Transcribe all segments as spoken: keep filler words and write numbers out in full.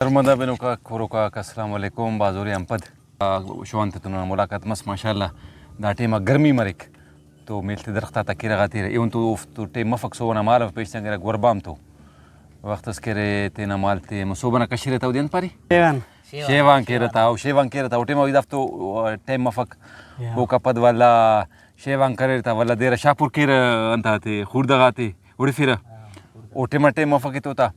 درمدا بنوکاک، کروکاک، السلام علیکم۔ بھاز ہورے آن پد، آ، شوان تتون ملاقات مس، ماشاءاللہ۔ دا ٹائما گرمی مریک تو میل تے درخت آتا کیرغ آ تیرہ، ایہن تو اوفت تو ٹائم مفک، صبح نا مال پیش تنگرہ گوربام تو وخت اس کہ ارے تینا مال تے ہمو صوبہ نا کشرہ تا اودے انت پارے؟ شیوان۔ شیوان کیرہ تا، او شیوان کیرہ تا، او ٹائما ای دافت تو ٹائم مفک۔ یا۔ اوکا پد ولدا شیوان کریر تا، ولدا دیرہ شاہپور کیرہ انت آتے، خوڑدہ غاتے اڑفیرہ۔ ہاں، خوڑدہ۔ او ٹائما ٹائم مفک تو تا۔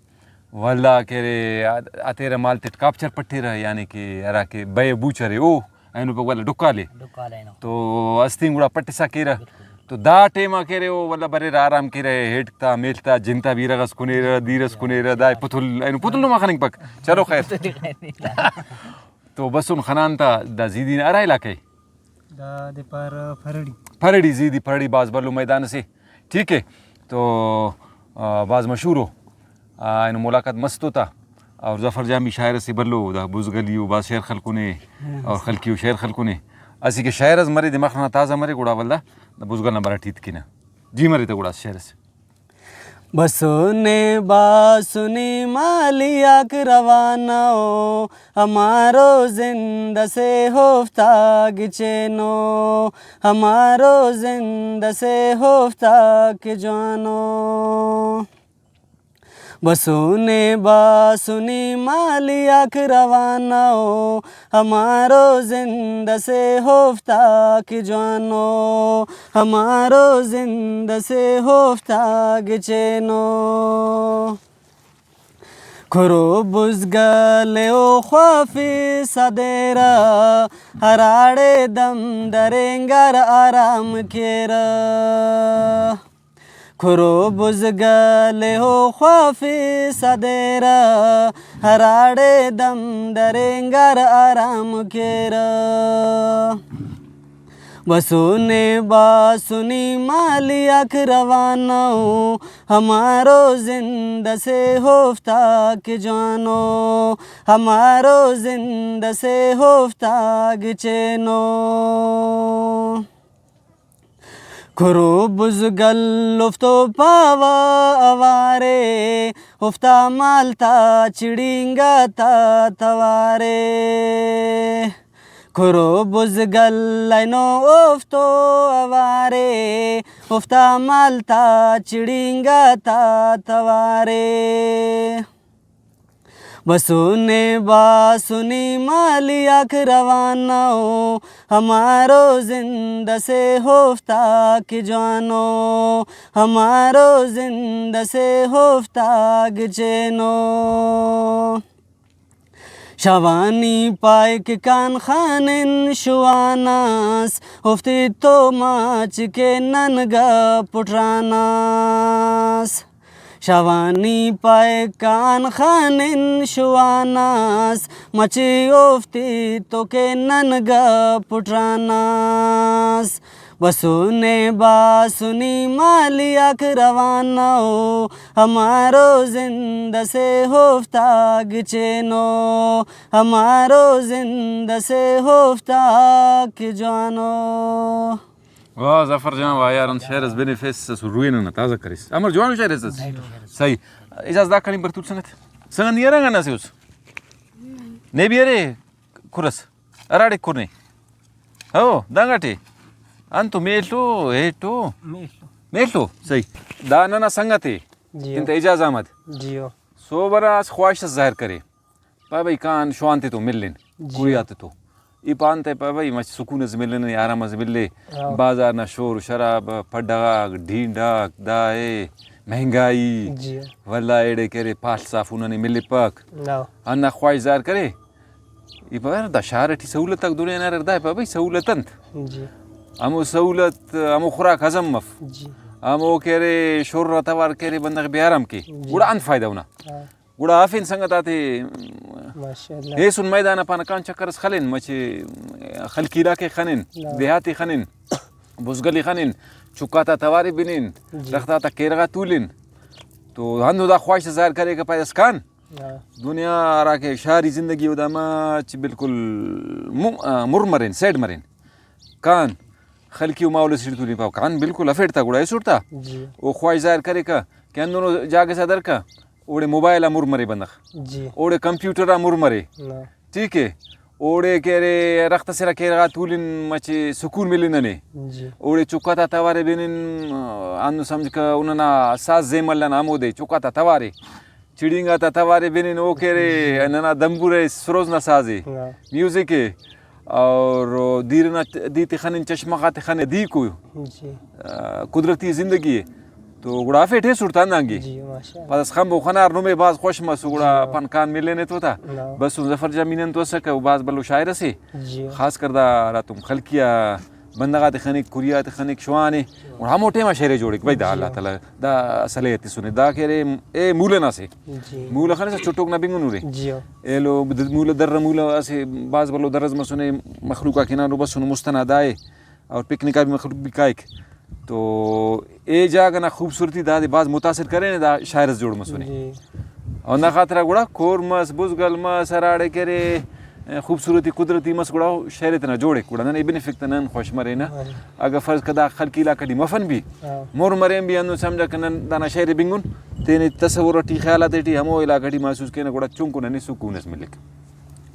ولدا کہ ارے آ-، آ تیرہ مال تیٹ کاپچر پٹیرہ، یعنی کہ ہرا کہ بئے بوچ ارے او اینو پک ولدا ڈکالے۔ ڈکالے اینو۔ تو استین گڑا پٹسا کیرہ۔ بالکل۔ تو دا ٹائما کہ ارے او ولدا بریرہ آرام کیرہ، ہیڈک تا، میل تا، جن تا بیرغ اس کنیرہ، دیر اس کنیرہ، دا پتل، اینو پتل نما خننگ پک۔ چلو خیر۔ تو بسن خنان تا، دا زیدی نا ہرا علاقہ ءِ؟ دا دے پارہ پھرڑی۔ پھرڑی، زیدی پھرڑی بھاز بھلو میدان اسے، ٹھیک ہے۔ تو، آ، بھاز مشہور ءُ۔ آ، اینو ملاقات مس تو تا۔ اور ظفر جان بھی شاعر اسے بھلو، دا بزگلی ءُ بھاز شعر خلکنے، ہاں، اور خلقی ءُ شعر خلکنے۔ اسہ کہ شاعر اس مرے، دماغ نا تازہ مرے، گڑا ولدا دا بزگل نا برا ٹی ہیت کینہ۔ جی مرے تا گڑا شعر اسے۔ بسنے باسنی مالی آک روانہ ءُ، ہمارو زند اسے اوفتا گچینو، ہمارو زند اسے اوفتا کہ جوانو۔ بسنے باسنی مالی آک روانہ ءُ، ہمارو زند اسے اوفتا کہ جوانو، ہمارو زند اسے اوفتا گچینو۔ کھرو بزگل ءُ خوافی سدیرہ، ہراڑے دم درینگر آرام کیرہ۔ کھرو بزگل ءُ خوافی سدیرہ، ہراڑے دم درینگر آرام کیرہ۔ بسنے باسنی مالی آک روانہ ءُ، ہمارو زند اسے اوفتا کہ جوانو، ہمارو زند اسے اوفتا گچینو۔ کھرو بزگل اوفتو پاوہ اوارے، اوفتا مال تا چڑینگا تا توارے۔ کھرو بزگل اینو اوفتو اوارے، اوفتا مال تا چڑینگا تا توارے۔ بسنے باسنی مالی آک روانہ ءُ، ہمارو زند اسے اوفتا کہ جوانو، ہمارو زند اسے اوفتا گچینو۔ شوانی پائک کان خانن شواناس، اوفتے تو ماچ کہ نن گپ پٹراناس۔ شوانی پائک کان خانن شواناس، مچے اوفتے تو کہ نن گپ پٹراناس۔ بسنے باسنی مالی آک روانہ ءُ، ہمارو زند اسے اوفتا گچینو، ہمارو زند اسے اوفتا کہ جوانو۔ واہ ظفر جان، واہ یار، انت شعر اس بنفیس، اسل روح نا تازہ کریس۔ امر جوانو شعر اس۔ صحیح۔ اعجاز دا کڑی پر تول سنگت۔ سنگت نی ارے انگا نہ سے اس۔ نے بھی ارے کرس۔ ہراڑے کنے۔ ہو، دانگٹے۔ انتو میلو، ہیٹو۔ میلو۔ میلو، صحیح۔ دا ننا سنگت ءِ۔ جی ہو۔ انت اعجاز احمد۔ جی ہو۔ صوب ئنا اسہ خواہش اس ظاہر کرے۔ پا بھئی کان شوان تے تو ملن، جی۔ کڑی آتے تو۔ ای پان تے پا بھئی مچ سکون اس ملنے، آرام اس ملے۔ ہاں۔ بازار نا شور و شراب، پڈہ غاک، ڈھینڈ آک، دا اے، مہنگائی۔ جی۔ ولدا ایڑے کرے پال صافو ننے ملپک۔ ہاں۔ ہندا خواہش ظاہر کرے۔ ای پا یار دا شار ٹی سہولت آک دنیا نا اریر، دا پا بھئی سہولت انت؟ جی۔ ہمو سہولت، ہمو خوراک ہضم مف۔ جی۔ ہمو کہ ارے شور نا توار کہ ارے بندغ بے آرام کے۔ جی۔ گڑا انت فائدہ اونا؟ ہاں۔ گڑا ہرفین سنگت آتے ماشاءاللہ۔ ایسن میدان آ پانہ کان چکر اس خلین، مچہ خلقی علاقہ خنن، ہاں۔ دیہاتی خنن، بزگلی خنن، چکا تا توارے بنن، جی۔ درخت آتا کیرغا تولن۔ تو ہندن دا خواہش ظاہر کریکہ پائے اس کان۔ ہاں۔ دنیا ہرا کہ شاری زندگی او دا مچ بالکل م-، آ، مر مرین، سیڈ مرین۔ کان خلقی و ماحول اسیٹ تولن پاو، کان بالکل ہفیٹ تا گڑا ایسٹ تا۔ جی۔ او خواہش ظاہر کریکہ کہ ہندنو جاگہ سے درکہ اوڑے موبائل آ مر مرے بندغ، جی۔ اوڑے کمپیوٹر آ مر مرے، نا۔ ٹھیک ہے۔ اوڑے کہ ارے رخت اسے را کیرغا تولن مچہ سکون ملے ننے۔ جی۔ اوڑے چکا تا توارے بنن، آ، ہندن سمجھکہ او ننا ساز زیمل آن ہمودے چکا تا توارے۔ چڑینگا تا توارے بنن، او کہ ارے ننا دمبورہ سروز نا سازے۔ ہاں۔ میوزک ءِ۔ اور دیر نا ت-، دی تخنن، چشمہ غا تخنن، دی کو، جی۔ آ، قدرتی زندگی ءِ۔ تو گڑا ہرفیٹ ایسٹ تا ہندانگے۔ جی، ماشاءاللہ۔ پدس خمب و خنار نمے بھاز خوش مسو، گڑا جی۔ پن کان ملنے تو تا۔ نا۔ بس ظفر جان مینن تو اسکہ، او بھاز بھلو شاعر اسے۔ جی۔ خاص کر دا ہراتم خلقی آ بندغ آتے خنک، کھری آتے خنک، شوان ءِ۔ گڑا ہمو ٹائما شعر ءِ جوڑک بھائی، دا جی۔ اللہ تعالیٰ دا صلاحیت تسنے۔ دا کہ ارے اے مولہ نا سے۔ جی۔ مولہ خنسہ چٹوک نا بنگن ہورے۔ جی۔ ایلو د-، مولہ در مولہ اسہ بھاز بھلو در ئس مسنے، مخلوق آک ہنانو بسنو مست ئنا دا ءِ، اور پکنک آ بھی مخلوق بھی کائک۔ تو اے جاگہ نا خوبصورتی دادے بھاز متاثر کرینے، دا شاعر ئس جوڑ مسنے۔ جی۔ ہندا خاطرا گڑا کور مس، بزگل مس، ہراڑے کہ ارے خوبصورتی قدرتی مس، گڑا او شعر ءِ تینا جوڑک۔ گڑا ننے بنفک تہ نن خوش مرینہ۔ ہاں۔ اگہ فرض کہ دا خلقی علاقہ ٹی مفن بھی، ہاں۔ مر مرین بھی، ہندن سمجھہ کہ نن دانا شعر ءِ بنگن، تینے تصور ٹی، خیالات ٹی ہمو علاقہ ٹی محسوس کینہ، گڑا چنکو ننے سکون ئس ملک۔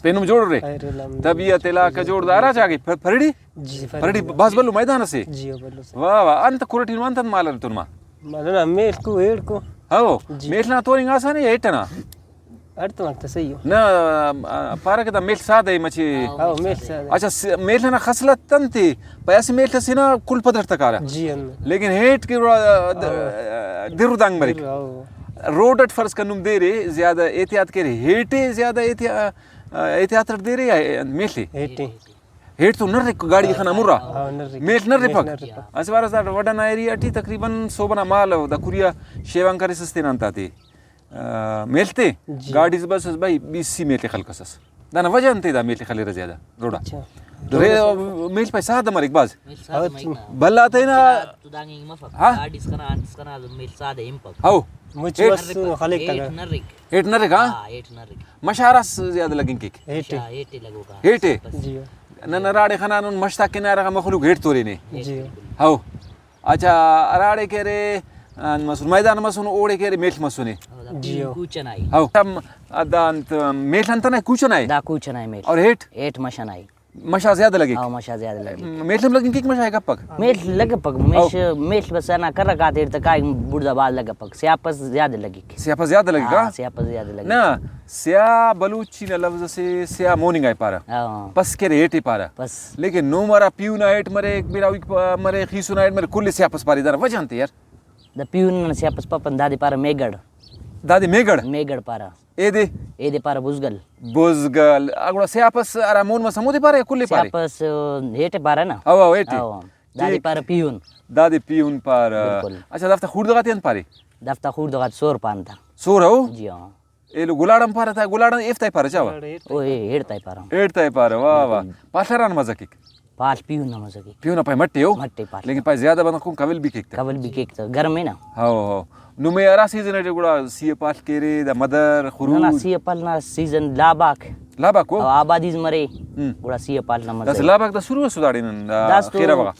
پین ہم جوڑ ارے۔ خیر الحمدللہ۔ طبیعت علاقہ جوڑ دا، ہرا جاگہ پ-، پرڑی؟ جی، پرڑی۔ پرڑی بھاز بھلو میدان اسے۔ جی، بھلو سے۔ واہ واہ، انت کھر ٹی نن انت انت مالر تون ما؟ مالر ہم میل کو، ایڑ کو۔ ہو، جی۔ میل نا تورنگ آسان ءِ یا ہیٹ ئنا؟ ہڑتوم آک تہ صحیح ءُ۔ نہ، آ، پارہ کہ دا میڷ سادہ ءِ مچے۔ ہاں، میڷ سادہ۔ اچھا، س-، میڷ ئنا خصلت انت ءِ؟ پائے اسہ میڷ ئسے نا کل پد ہڑتہ کارہ۔ جی، ہندن۔ لیکن ہیٹ کہ گڑا، آ، د-، ہاں۔ در و دانگ مریک۔ در، ہاں۔ روڈ اٹ فرض کن نم دیرے زیادہ احتیاط کیرے، ہیٹ ءِ زیادہ احتیا-، آ، احتیاط اٹ دیرے یا میڷ ءِ؟ ہیٹ ءِ۔ ہیٹ تو نرک گاڑی خنا مرا۔ ہاں، نرک۔ میڷ نرفک۔ میڷ نرفک۔ اسہ وار اس دا وڈ ئنا ایریا ٹی تقریباً صوب ئنا مال ءُ دا کھری آ شیوان کریسس تینا انتاتے۔ آ، میل تے جی۔ گاڈیز بسس بھائی، بیس سی میل تے خلکسس۔ دانا وجہ انتے دا میل تے خلیرہ زیادہ روڈا؟ اچھا۔ رے-، میل پائے سادہ مریک بھاز۔ میل سادہ مریک نا۔ بھلا تینا۔ تو دانگ اینگ مفک۔ ہاں۔ گاڈیز خنا، انتس خنا، میل سادہ ہنپک۔ ہاؤ۔ مچ ہیٹ بس خلیک ہیٹ تگہ۔ نرک۔ ہیٹ نرک، ہاں؟ ہاں، ہیٹ نرک۔ مشاراس زیادہ لگنگ کیک۔ ہیٹ۔ مشا ہیٹ لگوکا۔ ہیٹ۔ بس۔ جی۔ نن ہراڑے خنانن مش تا کنارہ غا مخلوق ہیٹ تورینے۔ جی۔ ہاؤ۔ اچھا، ہراڑے کہ ارے، آ، مسن، میدان مسن، اوڑے کہ ارے میڷ مسنے۔ جی۔ کوچہ نا ای۔ ہاؤ۔ ہم، آ، دا انت، میڷ انت نا کوچہ نا ای؟ دا کوچہ نا ای میڷ۔ اور ہیٹ؟ ہیٹ مش ئنا ای۔ مش آ زیادہ لگک؟ ہاں، مش آ زیادہ لگک۔ میڷ ہم لگنگ کیک مش آ گپک؟ میڷ لگپک، مش، ہاؤ۔ میڷ بس ئنا کرک آتے تہ کائک بڑزا بھاز لگپک، سیاہ پس زیادہ لگک۔ سیاہ پس زیادہ لگک، ہاں، ہاں؟ سیاہ پس زیادہ لگک۔ نہ، سیاہ بلوچی نا لفظ اسے سیاہ موننگ آ پارہ۔ ہاں۔ پس کہ ارے ہیٹ ءِ پارہ۔ پس۔ لیکن نم ہرا پیہن آ ہیٹ مریک، براہوئی پ-، مریک، خیسن آ ہیٹ مریک، کل ئے سیاہ پس پارے، دانا وجہ انت یار؟ دا پیہن نا سیاہ پس پاپن، دادے پارہ میگڑ۔ دادے میگڑ؟ میگڑ پارہ۔ ایدے؟ ایدے پارہ بزگل۔ بزگل۔ آ گڑا سیاہ پس ہرا مون مس ہمودے پارہ یا کل ئے پارے؟ سیاہ پس، آ، ہیٹ ءِ پارہ نا۔ او، او، ہیٹ ءِ۔ او، دادے ٹھیک۔ پارہ پیہن۔ دادے پیہن پارہ۔ بالکل۔ اچھا، دافتا خوڑدہ غاتے انت پارے؟ دافتا خوڑدہ غاتے سور پانہ تا۔ سور او؟ جی ہاں۔ ایلو گلاڑ ہم پارہ تا، گلاڑ ایفتا ءِ پارہ چاوہ؟ او، اے، ایڑتا ءِ پارہ۔ ایڑتا ءِ پارہ، واہ، واہ۔ بالکل۔ پاڷ ہرا نا مزہ کیک؟ پاڷ پیہن نا مزہ کیک۔ پیہن نا پائے مٹ ءِ او؟ مٹ ءِ پاڷ۔ لیکن پائے زیادہ بندغ کن کول بھی کیک تا۔ کول بھی کیک تا، گرم ءِ نا۔ ہاؤ، ہاؤ۔ نمے ہرا سیزن اٹی گڑا سی ءِ پاڷ کیرے، دا مدر، نہ، نہ، خروٹ؟ سی ءِ پاڷ نا سیزن لاباک۔ لاباک او؟ او آبادیز مرے، ہم۔ گڑا سی ءِ پاڷ نا مزہ داسہ ءِ۔ لاباک دا سرو اسو داڑے نن، دا داسہ تو خیرہ بغا۔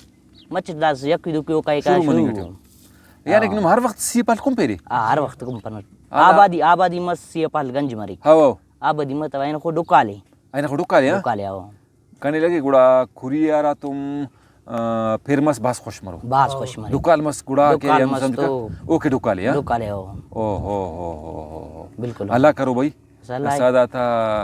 مچٹ داسہ یکوئی دوکوئی آ شروع شروع مننگ اٹی۔ یعنی کہ ہاں۔ نم ہر وخت سی ءِ پاڷ کنپیرے؟ ہاں، ہر وخت کنپنہ۔ آبادی، آبادی مس سی ءِ پالیک گنج مریک۔ ہاؤ، ہاؤ۔ آبادی مس تو اینو خو ڈکالے۔ اینو خو ڈکالے، ہاں؟ ڈکالے، ہاؤ۔ کنے لگے گڑا کھری آ ہراتم، آ، پھر مس بھاز خوش مرو۔ بھاز خوش مرو۔ ڈکال مس گڑا کہ ڈکال اینو مس سمجھکا تو اوکے ڈکالے، ہاں؟ ڈکالے، ہاؤ۔ او ہو ہو ہو ہو ہو۔ بالکل۔ اللہ کرو بھائی۔ بس اللہ ءِ۔ سادات آ،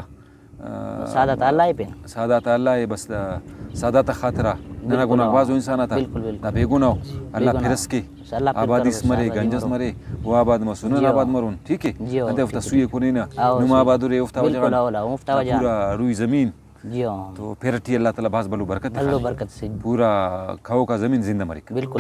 آ، سادات اللہ ءِ پین۔ سادات اللہ ءِ، بس دا سادات آ خاطرہ۔ ننا بالکل، گناہ ہاں۔ بھاز ءُ انسان آتا۔ بالکل، بالکل۔ دا بے گناہ ءُ۔ جی۔ اللہ بے گناہ۔ پھرس کے۔ بس اللہ پھر آبادی کرو، اس مرے، اللہ گنج اس آبادی مرے، او آباد مسن، جی، ہاں۔ آباد مرون، ٹھیک ہے؟ جی، ہاں، انتئے اوفتا ٹھیک ہے۔ سوئی کنینا، ہاں، نما سوئی۔ آباد ارے، اوفتا بالکل، وجہ غان۔ ہاں، اولا، اوفتا وجہ غان۔ پورا روئی زمین۔ جی، ہاں۔ تو پھر ٹی اللہ تعالیٰ بھاز بھلو برکت بھلو تخا۔ برکت سے۔ پورا کھوکا زمین زندہ مریک۔ بالکل۔